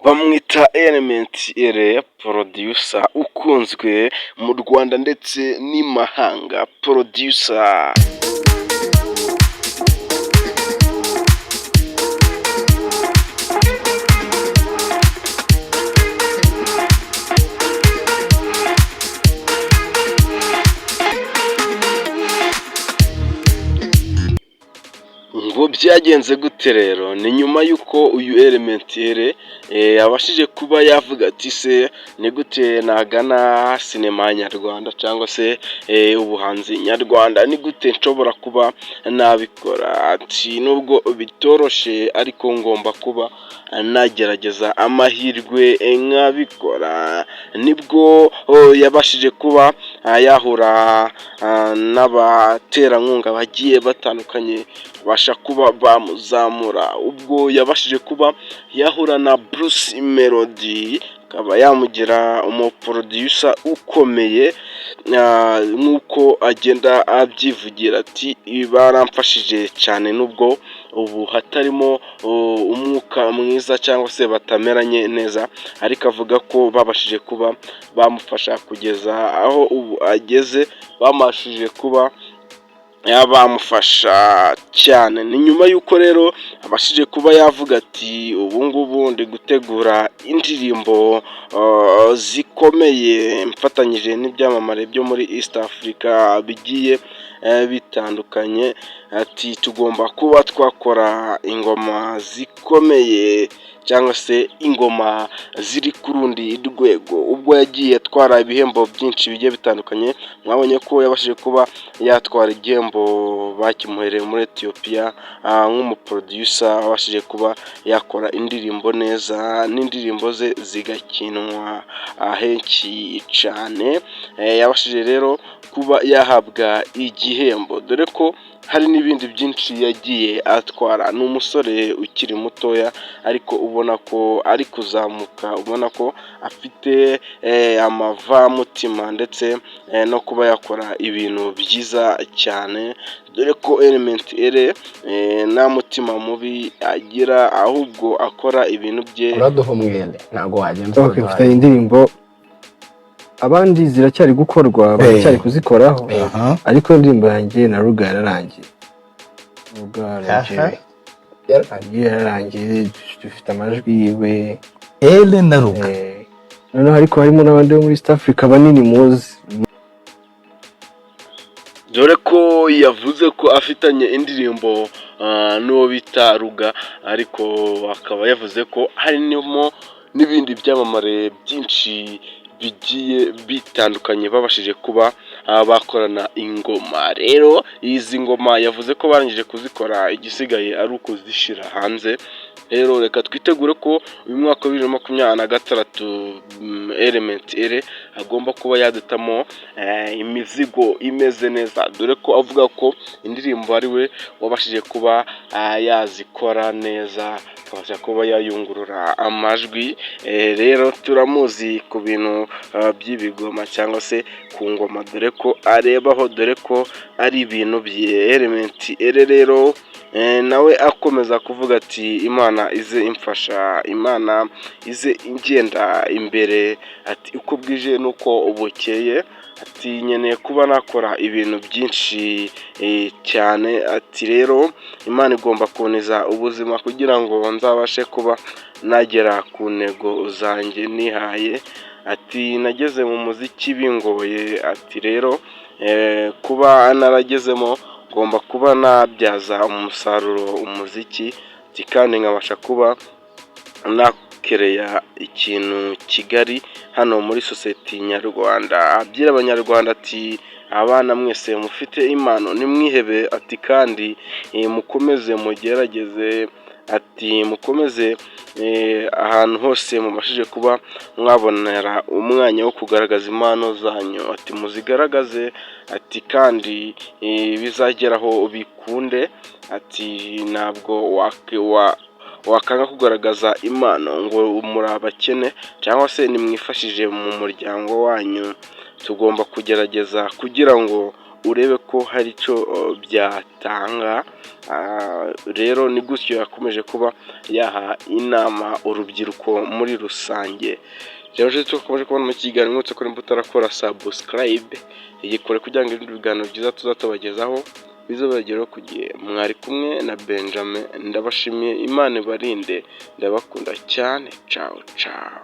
Bamwita Element Eleeeh, producer ukunzwe mu Rwanda ndetse n'imahanga, producer. Ngo byagenze gute rero? Ni nyuma y'uko uyu Element Eleeeh yabashije kuba yavuga ati se ni gute nagana sinema nyarwanda cyangwa se ubuhanzi nyarwanda, ni gute nshobora kuba nabikora? Ati nubwo bitoroshye ariko ngomba kuba nagerageza amahirwe nkabikora. Nibwo yabashije kuba yahura n'abaterankunga bagiye batandukanye, babasha kuba bamuzamura. Ubwo yabashije kuba yahura na Bruce Melody, akaba yamugira umuproducer ukomeye nk'uko agenda abyivugira ati baramfashije cyane nubwo ubu hatarimo umwuka mwiza cyangwa se batameranye neza, ariko avuga ko babashije kuba bamufasha kugeza aho ubu ageze, babashije kuba bamufasha cyane. Ni nyuma y'uko rero abashije kuba yavuga ati ubu ngubu ndi gutegura indirimbo zikomeye mfatanyije n'ibyamamare byo muri East Africa bigiye bitandukanye, ati tugomba kuba twakora ingoma zikomeye cyangwa se ingoma ziri ku rundi rwego. Ubwo yagiye atwara ibihembo byinshi bigiye bitandukanye, mwabonye ko yabashije kuba yatwara igihembo bakimuhereye muri Etiyopiya nk'umuproducer wabashije kuba yakora indirimbo neza n'indirimbo ze zigakinwa henshi cyane, yabashije rero kuba yahabwa igihembo dore ko hari n'ibindi byinshi yagiye atwara. Ni umusore ukiri mutoya ariko ubona ko ari kuzamuka, ubona ko afite amavamutima ndetse no kuba yakora ibintu byiza cyane, dore ko Element Eleeeh nta mutima mubi agira ahubwo akora ibintu bye. Uraduha umwenda, ntabwo wagenda Okay, utaduhaye. Mfitanye indirimbo, abandi ziracyari gukorwa, baracyari kuzikoraho, ariko indirimbo yanjye na Ruga yararangiye. Ruga yararangiye, yararangiye, dufite amajwi yiwe. Ele na Ruga. Noneho ariko harimo n'abandi bo muri East Africa banini muzi. Dore ko yavuze ko afitanye indirimbo n'uwo bita Ruga, ariko akaba yavuze ko harimo n'ibindi byamamare byinshi bigiye bitandukanye babashije kuba bakorana ingoma. Rero izi ngoma yavuze ko barangije kuzikora, igisigaye ari ukuzishyira hanze. Rero reka twitegure ko uyu mwaka wa 2026 Element Eleeeh agomba kuba yadutamo imizigo imeze neza, dore ko avuga ko indirimbo ari we wabashije kuba yazikora neza, akabasha kuba yayungurura amajwi. Rero turamuzi ku bintu by'ibigoma cyangwa se ku ngoma, dore ko arebaho, dore ko ari ibintu bye. Element Eleeeh rero nawe akomeza kuvuga ati Imana ize imfasha, Imana ize ingenda imbere, ati uko bwije n'uko bukeye, ati nkeneye kuba nakora ibintu byinshi cyane, ati rero Imana igomba kuntiza ubuzima kugira ngo nzabashe kuba nagera ku ntego zanjye nihaye, ati nageze mu muziki bingoye, ati rero kuba naragezemo ngomba kuba nabyaza umusaruro umuziki, ati kandi nkabasha kuba nakereya ikintu kigari hano muri sosiyete nyarwanda. Abwira Abanyarwanda ati abana mwese mufite impano ntimwihebe, ati kandi mukomeze mugerageze, ati mukomeze ahantu hose mubashije kuba mwabonera umwanya wo kugaragaza impano zanyu, ati muzigaragaze, ati kandi bizageraho bikunde, ati ntabwo wakanga kugaragaza impano ngo muri abakene cyangwa se nimwifashije mu muryango wanyu, tugomba kugerageza kugira ngo urebe ko ko hari icyo byatanga. Rero ni gutyo yakomeje kuba yaha inama urubyiruko muri rusange. Rero tukomeje kubona mu kiganiro, mwibutse ko nimba utarakora subscribe, yikore kugira ngo ibindi biganiro byiza tuzatubagezaho bizabageraho ku gihe. Mwari kumwe na Benjamin, ndabashimiye, Imana ibarinde, ndabakunda cyane, ciao ciao.